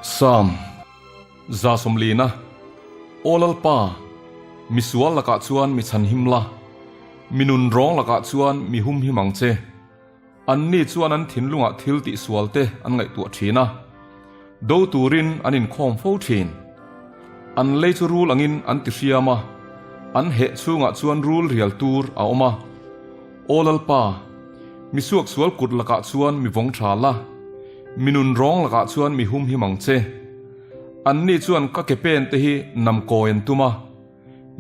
Psalm 140 Aw Lalpa, mi sual lakah chuan mi chhanhim la, mi nun rawng lakah chuan mi humhim ang che. Anni chuan an thinlungah thil tihsual te an ngaihtuah thin a, do turin an inkhawm fo thin. An lei chu rul angin an ti hriam a, an heh chhungah chuan rul rial tur a awm a. Aw Lalpa, mi suaksual kut lakah chuan mi vawng tha la, mi nun rawng lakah chuan mi humhim ang che. Anni chuan ka ke pen te hi nam kawi an tum a,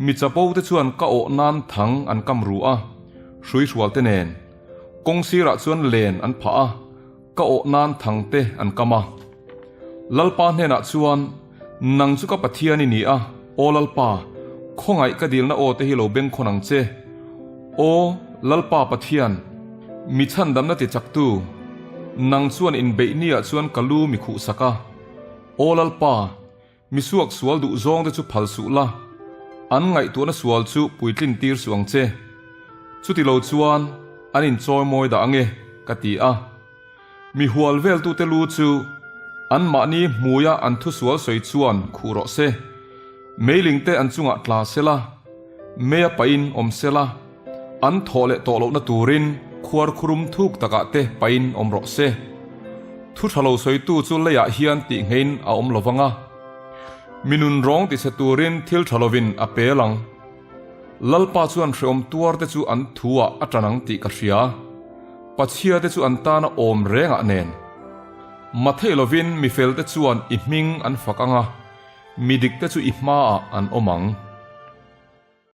mi chapo te chuan ka awh nan thang an kam ru a, hruihrual te nen. Kawng sirah chuan len an phah a, ka awh nan thang te an kam a. Lalpa hnenah chuan, Nang chu ka Pathian i ni a, Aw Lalpa, khawngaih ka dilna aw te hi lo bengkhawn ang che. Aw, Lalpa Pathian, mi chhandamna ti chaktu, nang chuan inbeih niah chuan ka lu mi khuhsak a. Aw Lalpa, Mi suak sual duh zawng te chu phal suh la, an ngaihtuahna sual chu puitlin tir suh ang che. Chuti lo chuan an inchawi mawi dah ange, ka ti a. Mi hual veltute lu chu anmahni hmuia an thusual sawi chuan khuh rawh se. Meiling te an chungah tla se la, meia pahin awm se la, an thawh leh tawh lohna turin khuar khurum thuk takah te pahin awm rawh se. Thu tha lo sawitu chu leiah hian tih ngeiin a awm lo vang a, mi nun rawng ti chhe turin thil tha lovin a pel ang. Lalpa chuan hreawm tuar te chu an thuah a tan ang tih ka hria, Pachhia te chu an tana awm rengah nen. Mathei lovin mi fel te chuan i hming an fak ang a, mi dik te chu i hmaah an awm ang.